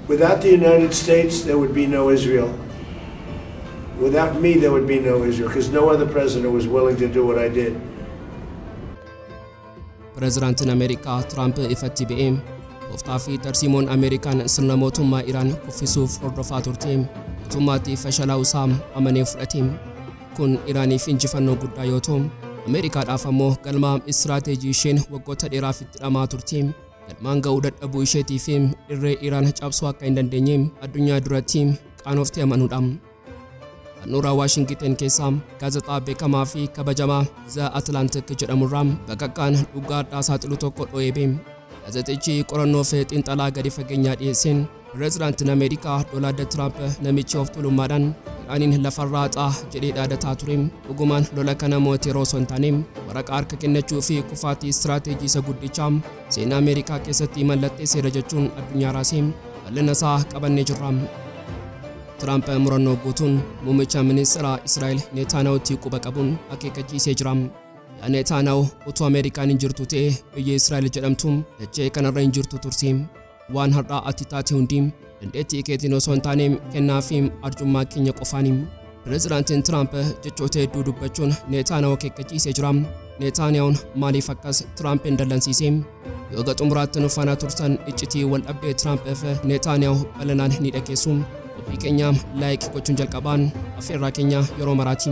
Without the United States, there would be no Israel. Without me, there would be no Israel, because no other president was willing to do what I did. Pireezidaantiin Ameerikaa Tiraamp ifatti ba'ee tooftaa fi tarsiimoon Ameerikaan sirna mootummaa Iraan kuffisuuf hordofaa turte mootummaatti fashalaa'uu isaa amanee fudhate. Kun Iraaniif injifannoo guddaa yoo ta'u, Ameerikaadhaaf ammoo galma istiraateejii isheen waggoota dheeraaf itti dhamaa turte galmaan ga'uu dadhabuu isheetii fi irree Iraan cabsuu akka hin dandeenye addunyaa duratti qaanoftee amanuudha. Handhuura Waashingiten keessaa gaazexaa beekamaa fi kabajamaa The Atlantic jedhamurraa baqaqaan dhugaa saaxilu tokko dho'ee ba'e. Gaazexichi qorannoo fi xiinxalaa gadi fageenyaa dhiyeesseen pireezidaantiin Ameerikaa Doonaald Tiraamp namichi of tuulummaadhaan Iraaniin lafarraa xaa jedhee dhaadataa ture dhugumaan lola kana mo'ate yeroo osoo hin taane, waraqaa harka kennachuu fi kufaatii istiraateejii isa guddichaa seenaa Ameerikaa keessatti mallatteesseera jechuun addunyaa raasee bal'ina isaa qabannee jirra. Tiraamp murannoo guutuun muummicha ministeera Israa'el Neetaanaawutti quba qabuun akeekkachiisee jira. "Yaa Neetaanaawu, utuu Ameerikaan hin jirtu ta'e biyya Israa'el jedhamtu dachee kanarra hin jirtu turte. Waan har'aa ati taate hundi dandeettii keetiin osoo hin taane kennaa fi arjummaa keenya qofaani." Pireezidaantiin Tiraamp jechoota hedduu dubbachuun Neetaanaawu akeekkachiisee jira. Neetaaniyaawun maaliif akkas Tiraampiin dallansiise? Yoo haga xumuraatti nu faana turtan iccitii wal dhabdee Tiraamp fi Neetaaniyaawu bal'inaan ni dhageessu. Qophii keenya like gochuun jalqabaan affeerraa keenya yeroo maraati.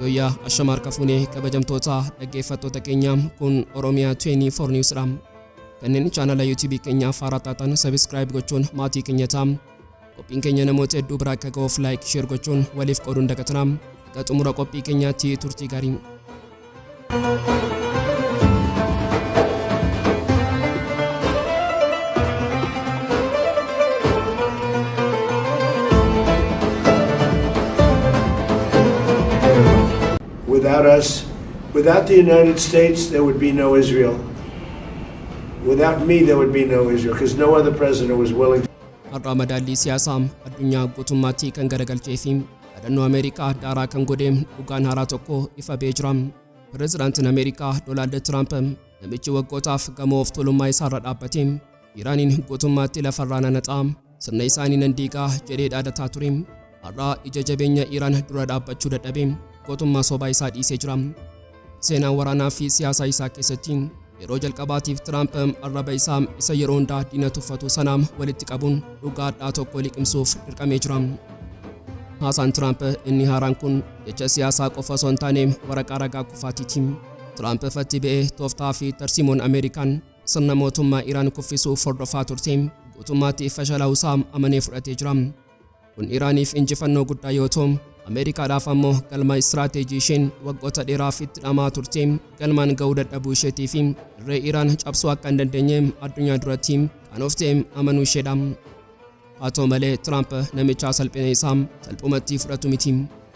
Yooyyaa, ashama harka fuunee kabajamtoota dhaggeeffattoota keenya, kun Oromiyaa 24 News dha. Kanneen chaanala YouTube keenyaaf haaraa taatan subscribe gochuun maatii keenya ta'a. Qophiin keenya namoota hedduu biraa akka ga'uuf like, share gochuun waliif qooduun dagatina. Akka xumura qophii keenyaatti turtii gaarii. Without us, without the United States, there would be no Israel. Without me, there would be no Israel, because no other president was willing Har'a madaallii siyaasaa addunyaa guutummaatti kan garagalchee fi dhaadannoo Ameerikaa daaraa kan godhe dhugaan haaraa tokko ifa ba'ee jira. Pireezidaantiin Ameerikaa Doonaald Tiraamp namichi waggootaaf gamoo of tuulummaa isaarra dhaabbate Iraaniin guutummaatti lafarraa nanaxaa, sirna isaanii nan diigaa jedhee dhaadataa ture, har'a ija jabeenya Iraan dura dhaabbachuu dadhabe gootummaa sobaa isaa dhiisee jira. Seenaa waraanaa fi siyaasaa isaa keessatti yeroo jalqabaatiif Tiraamp arraba isaa isa yeroo hundaa diina tuffatu sanaam walitti qabuun dhugaa hadhaa tokko liqimsuuf dirqamee jira. Haasaan Tiraamp inni haaraan kun jecha siyaasaa qofa osoo hin taane waraqaa ragaa kufaatiiti. Tiraamp ifatti ba'ee tooftaa fi tarsiimoon Ameerikaan sirna mootummaa Iraan kuffisuuf hordofaa turte guutummaatti fashalaa'uu isaa amanee fudhatee jira. Kun Iraaniif injifannoo guddaa yoo ta'u, Ameerikaadhaaf ammoo galma istiraateejii isheen waggoota dheeraaf itti dhamaa turte galmaan ga'uu dadhabuu isheetii fi irree Iraan cabsuu akka hin dandeenye addunyaa duratti qaanoftee amanuu isheedha. Haa ta'u malee, Tiraamp namicha salphina isaa salphumatti fudhatu miti.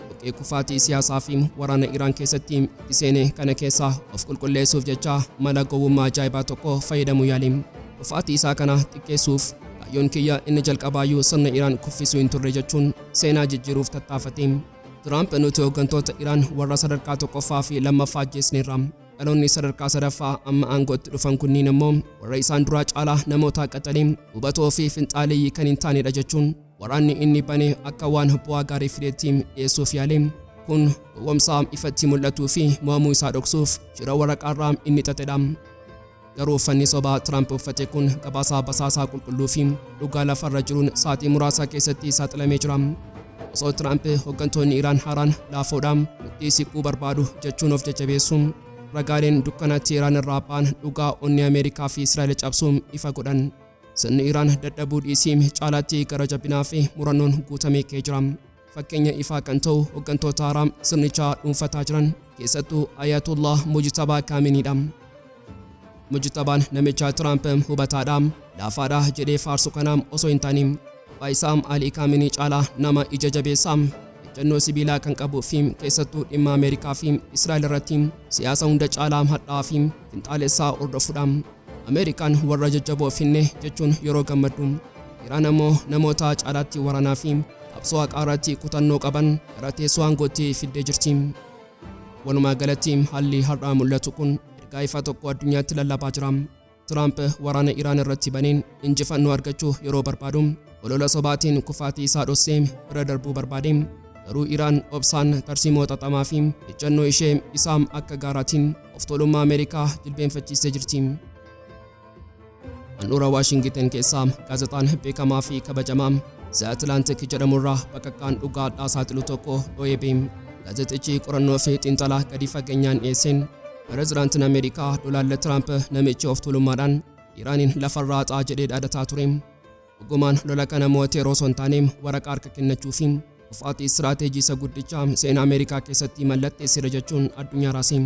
Dhoqqee kufaatii siyaasaa fi waraana Iraan keessatti itti seene kana keessaa of qulqulleessuuf jecha mala gowwummaa ajaa'ibaa tokko fayyadamuu yaale. Kufaatii isaa kana xiqqeessuuf "Kaayyoon kiyya inni jalqabaayyuu sirna Iraan kuffisuu hin turre" jechuun seenaa jijjiiruuf tattaafate. Tiraamp "Nuti hooggantoota Iraan warra sadarkaa tokkoffaa fi lammaffaa ajjeesneerra. Dhaloonni sadarkaa sadaffaa amma aangootti dhufan kunniin ammoo warra isaan duraa caalaa namoota qaxalee, hubatoo fi finxaaleeyyii kan hin taanedha" jechuun waraanni inni bane akka waan bu'aa gaarii fideetti dhiyeessuuf yaale. Kun gowwomsaa ifatti mul'atuu fi mo'amuu isaa dhoksuuf shira waraqaarraa inni xaxedha. Garuu uffanni sobaa Tiraamp uffate kun gabaasaa basaasaa qulqulluu fi dhugaa lafarra jiruun sa'aatii muraasa keessatti saaxilamee jira. Osoo Tiraamp hooggantoonni Iraan haaraan laafoodha, nutti siquu barbaadu jechuun of jajjabeessu, ragaaleen dukkana Teheraan irraa ba'an dhugaa onnee Ameerikaa fi Israa'el cabsuun ifa godhan. Sirni Iraan dadhabuu dhiisii caalaatti gara jabinaa fi murannoon guutamee ka'ee jira. Fakkeenya ifaa kan ta'u hooggantoota haaraa sirnichaa dhuunfataa jiran, keessattuu Ayatollah Mujtabaa Kaaminiidha. Mujtabaan namicha Tiraamp hubataadha, laafaadha jedhee faarsu kana osoo hin taane, abbaa isaa Alii Kaaminii caalaa nama ija jabeessaa, ejjennoo sibiilaa kan qabuu fi keessattuu dhimma Ameerikaa fi Israa'el irratti siyaasa hunda caalaa hadhaa'aa fi finxaalessaa hordofudha. Ameerikaan warra jajjaboo finne jechuun yeroo gammaddu, Iraan ammoo namoota caalaatti waraanaa fi qabsoo haqaa irratti kutannoo qaban gara teessoo aangootti fiddee jirti. Walumaa galatti haalli har'aa mul'atu kun ergaa ifa tokko addunyaatti lallabaa jira. Tiraamp waraana Iraan irratti baneen injifannoo argachuu yeroo barbaadu olola sobaatiin kufaatii isaa dhossee bira darbuu barbaade. Garuu Iraan obsaan tarsiimoo xaxamaa fi ejjennoo ishee isaam akka gaaraatiin of tuulummaa Ameerikaa jilbeenfachiistee jirti. Handhuura Waashingiten keessaa gaazexaan beekamaa fi kabajamaa The Atlantic jedhamurraa baqaqaan dhugaadhaa saaxilu tokko dho'ee ba'e. Gaazexichi qorannoo fi xiinxalaa gadi fageenyaan dhiyeesseen Pireezidaantiin Ameerikaa Doonaald Tiraamp namichi of tuulummaadhaan Iraaniin lafarraa xaa jedhee dhaadataa ture. Dhugumaan lola kana mo'atee yeroo osoo hin taane waraqaa harka kennachuu fi kufaatii istiraateejii isa guddichaa seenaa Ameerikaa keessatti mallatteesseera jechuun addunyaa raase.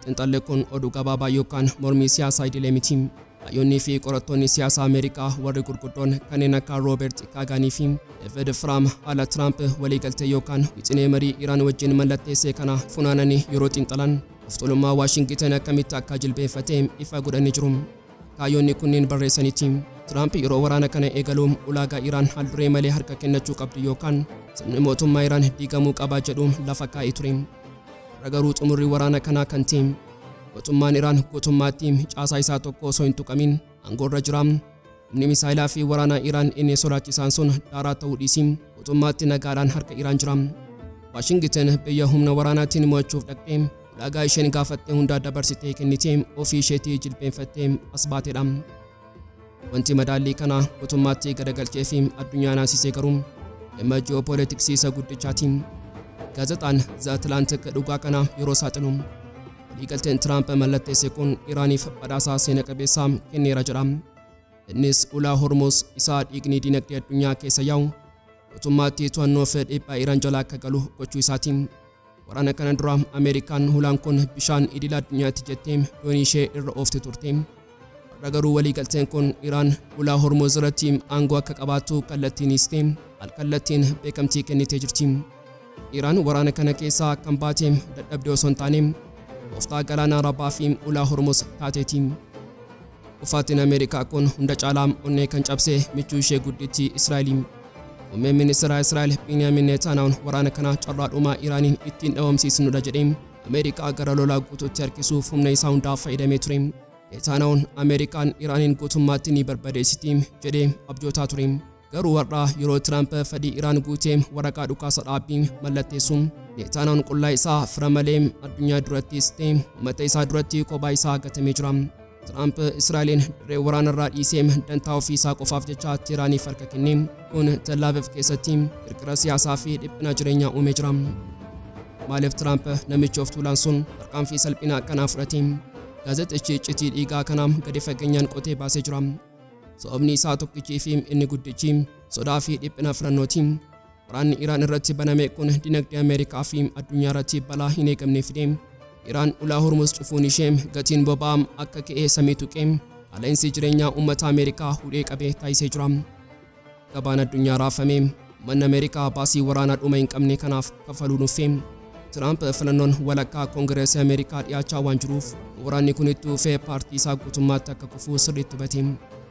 Xiinxalli kun oduu gabaabaa yookaan mormii siyaasaa idilee miti. Hayyoonnii fi qorattoonni siyaasaa Ameerikaa warri gurguddoon kanneen akka Rooberti Kaagaanii fi David Firaam haala Tiraamp waliigaltee yookaan wixinee marii Iraan wajjin mallatteessee kana funaananii yeroo xiinxalan of tuulummaa Waashingiten akkamitti akka jilbeenfatee ifa godhanii jiru. Hayyoonni kunneen barreessanitti Tiraamp yeroo waraana kana eegalu ulaagaa Iraan haalduree malee harka kennachuu qabdu yookaan sirni mootummaa Iraan diigamuu qaba jedhu lafa kaa'ee ture. Har'a garuu xumurri waraana kanaa kan ta'e mootummaan Iraan guutummaatti caasaa isaa tokko osoo hin tuqamin aangoorra jira. Humni misaayilaa fi waraana Iraan inni sodaachisaan sun daaraa ta'uu dhiisii guutummaatti nagaadhaan harka Iraan jira. Waashingiten biyya humna waraanaatiin mo'achuuf dhaqxee ulaagaa isheen gaafattee hundaa dabarsitee kennitee ofii isheetii jilbeenfattee as baateedha. Wanti madaallii kana guutummaatti gadagalchee fi addunyaa naasisee garuu dhimma ji'oopoolitiksii isa guddichaati. Gaazexaan The Atlantic dhugaa kana yeroo saaxilu waliigalteen Tiraamp mallatteesse kun Iraaniif badhaasaa seena qabeessaa kenneera jedha. Innis ulaa Hormuz isaa dhiigni dinagdee addunyaa keessa yaa'u guutummaatti to'annoo fi dhiibbaa Iraan jala akka galu gochuu isaati. Waraana kana dura Ameerikaan hulaan kun bishaan idila addunyaatti jettee doonii ishee irra oofte turte. Har'a garuu waliigalteen kun Iraan ulaa Hormuz irratti aangoo akka qabaattu kallattiinis ta'e alkallattiin beekamtii kennitee jirti. Iraan waraana kana keessaa kan baate dadhabdee osoo hin taane gooftaa galaana Arabaa fi ulaa Hormuz taateeti. Kufaatiin Ameerikaa kun hunda caalaa onnee kan cabse michuu ishee guddittii Israa'eli. Muummeen ministeera Israa'el Binyaamin Netanyahuun waraana kana carraa dhumaa Iraaniin ittiin dhabamsiisnudha jedhee Ameerikaa gara lolaa guutuutti harkisuuf humna isaa hundaa fayyadamee ture. Netanyahuun Ameerikaan Iraaniin guutummaatti ni barbadeessiti jedhee abjootaa ture. Garuu har'a yeroo Tiraamp fedhii Iraan guutee waraqaa dhukaasa dhaabbii mallatteessu Netanyahuun qullaa isaa fira malee addunyaa durattis ta'e uummata isaa duratti kophaa isaa gatamee jira. Tiraamp Israa'eliin dirree waraanarraa dhiisee dantaa ofii isaa qofaaf jecha Teeraaniif harka kennee kun Tel Aviv keessatti kirkira siyaasaa fi dhiphina jireenyaa uumee jira. Maaliif Tiraamp namichi of tuulaan sun tarkaanfii salphina akkanaa fudhate? Gaazexichi iccitii dhiigaa kana gadi fageenyaan qotee baasee jira. Sababni isaa tokkichii fi inni guddichi sodaa fi dhiphina filannooti. Waraanni Iraan irratti baname kun dinagdee Ameerikaa fi addunyaa irratti balaa hin eegamne fide. Iraan ulaa Hormuz cufuun ishee gatiin boba'aa akka ka'ee samii tuqee qaala'insi jireenyaa uummata Ameerikaa hudhee qabee taasisee jira. Gabaan addunyaa raafame uummanni Ameerikaa baasii waraanaa dhuma hin qabne kanaaf kaffaluu nuffee. Tiraamp filannoon walakkaa Koongireesii Ameerikaa dhiyaachaa waan jiruuf waraanni kun itti fufee paartii isaa guutummaatti akka kufuu sirriitti hubate.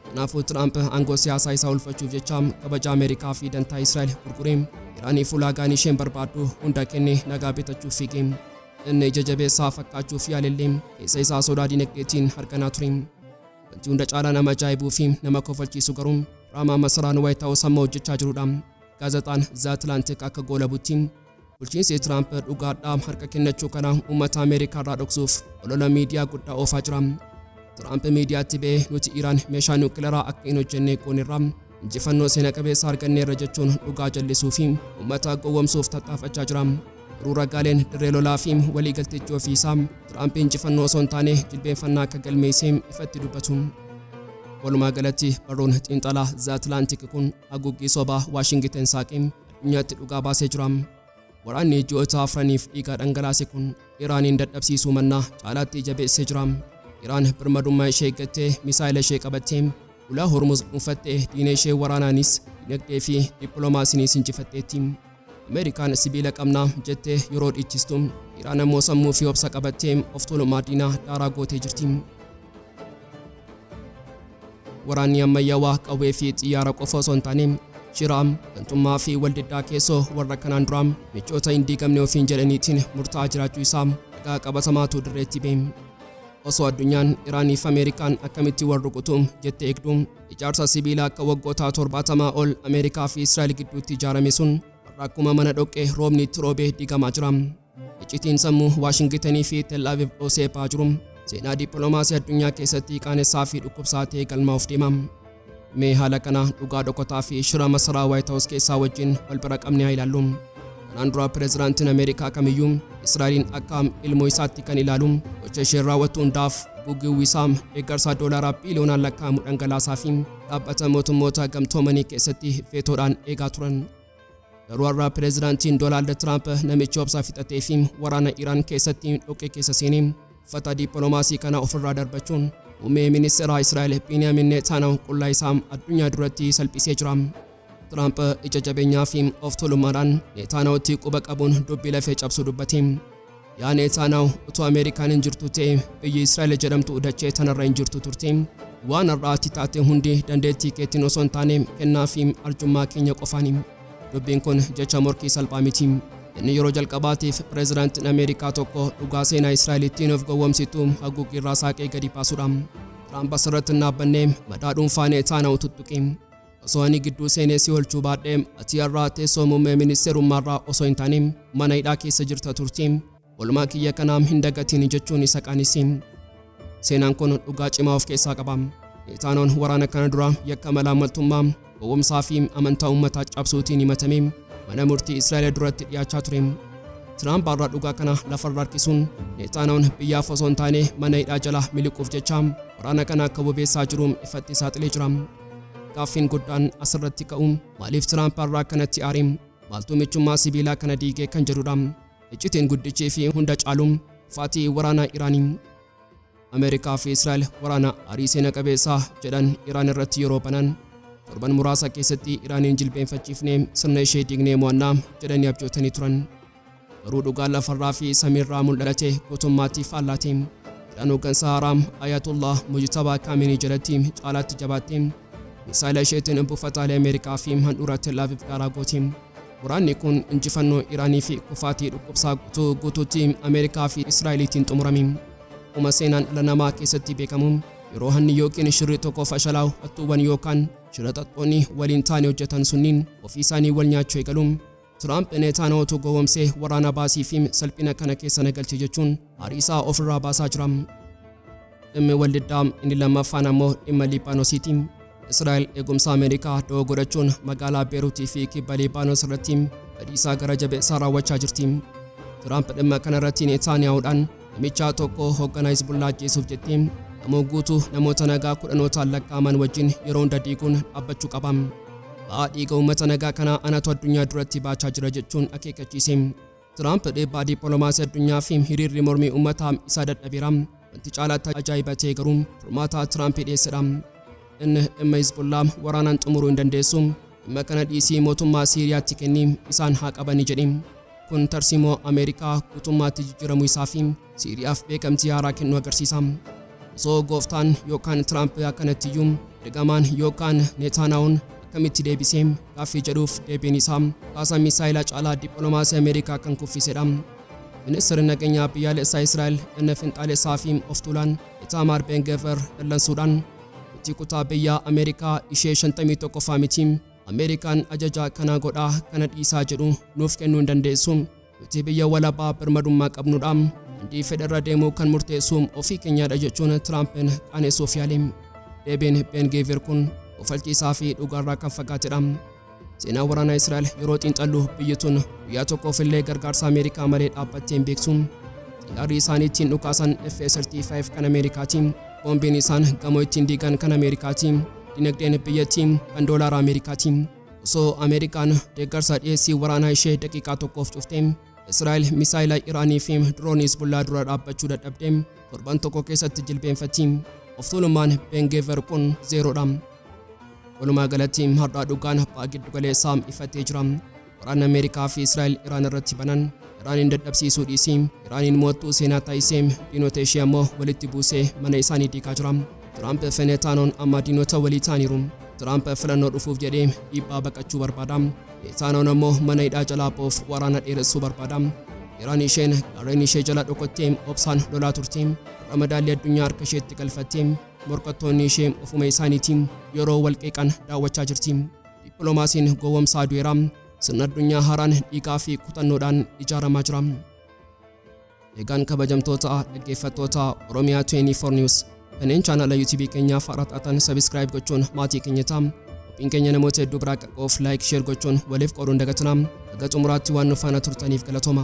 Kanaafuu Tiraamp aangoo siyaasaa isaa ulfachuuf jecha kabaja Ameerikaa fi dantaa Israa'el gurguree Iraaniif ulaagaan isheen barbaaddu hunda kennee nagaa bitachuuf fiige. Inni ija jabeessaa fakkaachuuf yaalellee keessa isaa sodaa dinagdeetiin harkanaa ture. Wanti hunda caalaa nama ajaa'ibuu fi nama kofalchiisu garuu diraamaa masaraan White House amma hojjechaa jirudha. Gaazexaan The Atlantic akka goolabutti bulchiinsi Tiraamp dhugaadhaa harka kennachuu kana uummata Ameerikaa irraa dhoksuuf olola miidiyaa guddaa oofaa jira. Tiraamp miidiyaatti ba'ee nuti Iraan meeshaa niwukilaraa akka hin hojjenne goonerra injifannoo seena qabeessa arganneerra jechuun dhugaa jallisuu fi uummata gowwomsuuf tattaafachaa jira. Garuu ragaaleen dirree lolaa fi waliigaltichi ofiisaa Tiraamp injifannoo osoo hin taane jilbeenfannaa akka galmeessee ifatti dubbatu. Walumaa galatti barruun xiinxalaa The Atlantic kun haguuggii sobaa Waashingiten saaqee addunyaatti dhugaa baasee jira. Waraanni ji'oota afraniif dhiiga dhangalaase kun Iraaniin dadhabsiisuu mannaa caalaatti jabeessee jira. Iraan birmadummaa ishee eeggattee misaayila ishee qabattee ulaa Hormuz dhuunfattee diina ishee waraanaanis dinagdee fi dippiloomaasiinis injifatteetti. Ameerikaan sibiila qabnaa jettee yeroo dhiichistu Iraan ammoo sammuu fi obsa qabattee of tuulummaa diinaa daaraa gootee jirti. Waraanni ammayyaawaa qawwee fi xiyyaara qofa osoo hin taane shiraam, gantummaa fi waldiddaa keessoo warra kanaan duraa michoota hin diigamne ofiin jedhaniitiin murtaa'aa jiraachuu isaa ragaa qabatamaatu dirreetti ba'e. Osoo addunyaan Iraanii fi Ameerikaan akkamitti wal rukutu jettee eegdu, ijaarsa sibiilaa akka waggoota 70 ol Ameerikaa fi Israa'el gidduutti ijaarame sun har'a akkuma mana dhoqqee roobni itti roobee diigamaa jira. Iccitiin sammuu Waashingitenii fi Tel Aviv dhoosee ba'aa jiru seenaa dippiloomaasii addunyaa keessatti qaanessaa fi dhukkubsaa ta'ee galmaa'uuf deema. Mee haala kana dhugaa dhokotaa fi shira masaraa White House keessaa wajjin wal bira qabnee haa ilaallu. Kanaan dura pireezidaantiin Ameerikaa kamiyyuu Israa'eliin akka ilmoo isaatti kan ilaalu, gocha isheen raawwattu hundaaf gugiwwisaa deeggarsa doolaara biiliyoonaan lakkaa'amu dhangalaasaa fi dhaabbata mootummoota gamtoomanii keessatti veetoodhaan eegaa turan. Garuu har'a pireezidaantiin Doonaald Tiraamp, namichi obsa fixatee fi waraana Iraan keessatti dhoqqee keessa seenee, uffata dippiloomaasii kana ofirraa darbachuun muummee ministeera Israa'el Biiniyaamin Neetaanyahu qullaa isaa addunyaa duratti salphisee jira. Tiraamp ija jabeenyaa fi of tuulummaadhaan Neetaanyahutti quba qabuun dubbii lafee cabsu dubbate. "Yaa Neetaanyahu, utuu Ameerikaan hin jirtu ta'e biyyi Israa'el jedhamtu dachee tanarra hin jirtu turte. Waan har'aatti taate hundi dandeettii keetiin osoo hin taane kennaa fi arjummaa keenya qofaani." Dubbiin kun jecha morkii salphaa miti. Inni yeroo jalqabaatiif pireezidaantiin Ameerikaa tokko dhugaa seenaa Israa'el ittiin of gowwoomsitu haguuggii irraa saaqee gadi baasudha. Tiraamp asirratti hin dhaabbannee madaa dhuunfaa Neetaanyahu tuttuqe. "Osoo ani gidduu seenee si oolchuu baadhee ati har'aa teessoo muummee ministeerummaarraa osoo hin taane mana hidhaa keessa jirta turte. Oolmaa kiyya kanaam hin dagatiin," jechuun isa qaanesse. Seenaan kun dhugaa cimaa of keessaa qaba. Neetaanoon waraana kana dura yakka malaamaltummaa, gowwomsaa fi amantaa uummataa cabsuutiin himatame mana murtii Israa'el duratti dhiyaachaa ture. Tiraamp har'a dhugaa kana lafarra harkisuun Neetaanoon biyyaaf osoo hin taane mana hidhaa jala miliquuf jecha waraana kana akka bobeessaa jiru ifatti saaxilee jira. Gaaffiin guddaan asirratti ka'u, maaliif Tiraamp har'a akkanatti aare? Maaltu michummaa sibiilaa kana diigee kan jedhudha. Iccitiin guddichii fi hunda caalu kufaatii waraana Iraanii. Ameerikaa fi Israa'el waraana aarii seena qabeessaa jedhan Iraan irratti yeroo banan, torban muraasa keessatti Iraaniin jilbeenfachiifnee sirna ishee diignee mo'annaa jedhanii abjootanii turan. Garuu dhugaan lafarraa fi samiirraa mul'ate guutummaatti faallaate. Iraan hooggansa haaraa Ayatollah Mujtabaa Kaaminii jalatti caalaatti jabaatte misaayila isheetiin buufataalee Ameerikaa fi handhuura Tel Aviv daaraa goote. Waraanni kun injifannoo Iraanii fi kufaatii dhukkubsaa guutuu guutuutti Ameerikaa fi Israa'eliitiin xumurame. Akkuma seenaan dhala namaa keessatti beekamu, yeroo hanni yookiin shirri tokko fashalaa'u, hattuuwwan yookaan shira xaxxoonni waliin taane hojjetan sunniin ofii isaanii wal nyaachuu eegalu. Tiraamp Neetaanyahuutu gowwoomsee waraana baasii fi salphina kana keessa na galche jechuun aarii isaa ofirraa baasaa jira. Dhimmi waldiddaa inni lammaffaan ammoo dhimma Libaanoosiiti. Israa'el eegumsa Ameerikaa da'oo godhachuun magaalaa Beeruutii fi kibba Libaanoos irratti badiisaa gara jabeessaa raawwachaa jirti. Tiraamp dhimma kana irratti Neetaanyahuudhaan, "Namicha tokko hoogganaa Hizbullaa ajjeesuuf jettee gamoo guutuu namoota nagaa kudhanootaan lakkaa'aman wajjin yeroo hunda diiguun dhaabbachuu qaba. Ba'aa dhiiga uummata nagaa kanaa anatu addunyaa duratti baachaa jira," jechuun akeekkachiise. Tiraamp dhiibbaa dippiloomaasii addunyaa fi hiriirri mormii uummataa isaa dadhabeera. Wanti caalaatti ajaa'iba ta'e garuu furmaata Tiraamp dhiyeessedha. Inni dhimma Hizbullaa waraanaan xumuruu hin dandeessu. Dhimma kana dhiisii mootummaa Siiriyaatti kenni, isaan haa qabani jedhe. Kun tarsiimoo Ameerikaa guutummaatti jijjiiramuu isaa fi Siiriyaaf beekamtii haaraa kennuu agarsiisa. Osoo gooftaan yookaan Tiraamp akkanatti iyyuu, ergamaan yookaan Neetaanahuun akkamitti deebisee gaaffii jedhuuf deebiin isaa kaasa misaayilaa caalaa dippiloomaasii Ameerikaa kan kuffisedha. Ministeerri nageenyaa biyyaalessaa Israa'el inni finxaalessaa fi of tuulaan Itaamaar Ben-Gvir dallansuudhaan, "Nuti kutaa biyya Ameerikaa ishee 51ffaa miti. Ameerikaan ajaja kana godhaa, kana dhiisaa jedhu nuuf kennuu hin dandeessu. Nuti biyya walabaa birmadummaa qabnudha. Daandii fedharra deemuu kan murteessu ofii keenyaadha," jechuun Tiraampiin qaanessuuf yaale. Deebiin Ben-Gvir kun kofalchiisaa fi dhugaarraa kan fagaatedha. Seenaa waraanaa Israa'el yeroo xiinxallu, biyyi tun guyyaa tokkoof illee gargaarsa Ameerikaa malee dhaabbattee hin beektu. Xiyyaarri isaan ittiin dhukaasan F-35 kan Ameerikaati. Boombiin isaan gamoo ittiin diigan kan Ameerikaati. Dinagdeen biyyattii kan doolaara Ameerikaati. Osoo Ameerikaan deeggarsa dhiyeessii waraanaa ishee daqiiqaa tokkoof cufte, Israa'el misaayila Iraanii fi diroonii Hizbullaa dura dhaabbachuu dadhabde torban tokko keessatti jilbeenfatti. Of tuulummaan Ben-Gvir kun zeeroodha. Walumaa galatti har'aa dhugaan ba'a giddu galeessaa ifatee jira. Waraanni Ameerikaa fi Israa'el Iraan irratti banan Iraaniin dadhabsiisuu dhiisii Iraaniin mo'attuu seenaa taasisee diinota ishee ammoo walitti buusee mana isaanii diigaa jira. Tiraamp fi Neetaanoon amma diinota walii ta'aniiru. Tiraamp filannoo dhufuuf jedhee dhiibbaa baqachuu barbaada. Neetaanoon ammoo mana hidhaa jalaa ba'uuf waraana dheeressuu barbaada. Iraan isheen gaarreen ishee jala dhokottee obsaan lolaa turte, har'a madaallii addunyaa harka isheetti galfattee morkattoonni ishee ofuma isaaniitiin yeroo wal qeeqan daawwachaa jirti. Dippiloomaasiin gowwomsaa du'eera. Sirna addunyaa haaraan dhiigaa fi kutannoodhaan ijaaramaa jira. Egaan kabajamtoota dhaggeeffattoota Oromiyaa 24 News, kanneen chaanala YouTube keenyaaf haaraa taatan subscribe gochuun maatii keenya ta'a. Qophiin keenya namoota hedduu biraa qaqqabuuf like, share gochuun waliif qooduun dagatinaa. Haga xumuraatti waan nu faana turtaniif galatooma.